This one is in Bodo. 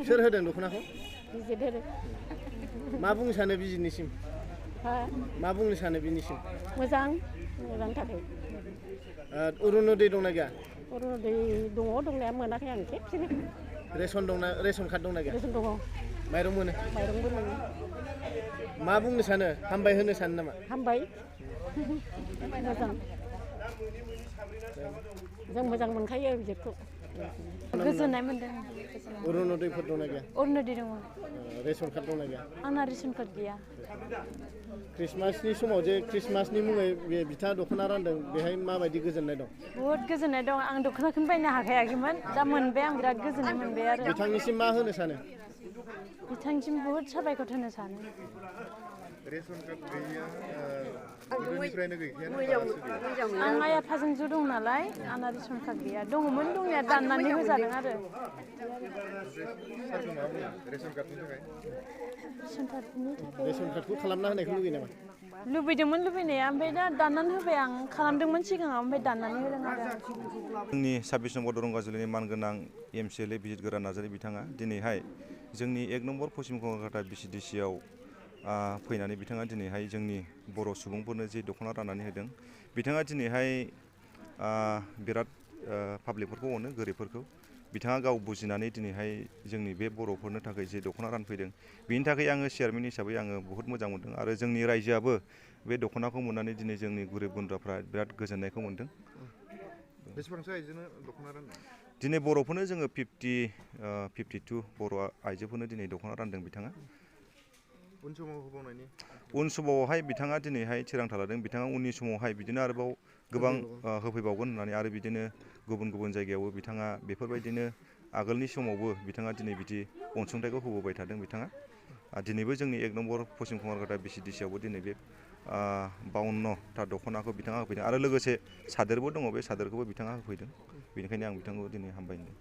सोर होदों दख'नाखौ? बिजित होदों। मा बुंनो सानो बिजितनिसिम? हा? मा बुंनो सानो बिनिसिम? मोजांनि थाखाय। अरुनदय दंना गैया? अरुनदय दङ दंनाया मोनाखै आं खेबसेनो। रेशन कार्ड दंना गैया? रेसन दङ। माइरं मोनो? माइरंबो मोनो। मा बुंनो सानो? हामबाय होनो सानो नामा? हामबाय। मोजां। जों मोजां मोनखायो बिजितखौ। गोजोननाय मोनदों। अरुनदयफोर दंना गैया? अरुनदय दङ। रेशन कार्ड दंना गैया? आंना रेशन कार्ड गैया। ख्रिस्टमासनि समाव जे ख्रिस्टमासनि मुङै बे बिथाङा दख'ना रानदों बेहाय माबायदि गोजोननाय दं? बुहुत गोजोननाय दं। आं दख'नाखौनो बायनो हाखायाखैमोन। दा मोनबाय आं बिराद गोजोननाय मोनबाय आरो। बिथांनिसिम मा होनो सानो? बिथांसिम बुहुत साबायखर होनो सानो। रेशन कार्ड गैया गोदोनिफ्रायनो गैखायानो आं आइ आफाजों ज' दं नालाय आंना रेशन कार्ड गैया। दङमोन दंनाया दाननानै होजादों आरो। सारखौ मा बुङो रेशन कार्डनि थाखाय? रेशन कार्डनि थाखाय रेशन कार्डखौ खालामना होनायखौ लुगैयो नामा? लुबैदोंमोन लुबैनाया, ओमफ्राय दा दाननानै होबाय। आं खालामदोंमोन सिगाङाव, ओमफ्राय दाननानै होदों आरो। जोंनि 26 नम्बर दरं गाजुलिनि मानगोनां MCLA बिजित गोरा नार्जारि बिथाङा दिनैहाय जोंनि 1 नम्बर पश्चिम कलकाता BCDC-आव फैनानै बिथाङा दिनैहाय जोंनि बर' सुबुंफोरनो जे दख'ना राननानै होदों। बिथाङा दिनैहाय बिराद पाब्लिकफोरखौ अनो, गोरिबफोरखौ। बिथाङा गाव बुजिनानै दिनैहाय जोंनि बे बर'फोरनो थाखाय जे दख'ना रानफैदों, बिनि थाखाय आङो चेयारमेन हिसाबै आङो बहुत मोजां मोनदों आरो जोंनि रायजोआबो बे दख'नाखौ मोननानै दिनै जोंनि गोरिब गुन्द्राफ्रा बिराद गोजोननायखौ मोनदों। बेसेबांसो आइजोनो दख'ना रानदों? दिनै बर'फोरनो जोङो 52 बर' आइजोफोरनो दिनै दख'ना रानदों बिथाङा। उन समाव होबावनायनि? उन समावहाय बिथाङा दिनैहाय थिरांथा लादों। बिथाङा उननि समावहाय बिदिनो आरोबाव गोबां होफैबावगोन होननानै, आरो बिदिनो गुबुन गुबुन जायगायावबो बिथाङा बेफोरबायदिनो आगोलनि समावबो बिथाङा दिनै बिदि अनसुंथाइखौ होबोबाय थादों बिथाङा। दिनैबो जोंनि 1 नम्बर पश्चिम कलकाता BCDC-आवबो दिनै बे 52था दख'नाखौ बिथाङा होफैदों आरो लोगोसे सादोरबो दङ। बे सादोरखौबो बिथाङा होफैदों। बेनिखायनो आं बिथांखौ दिनै हामबाय होनदों।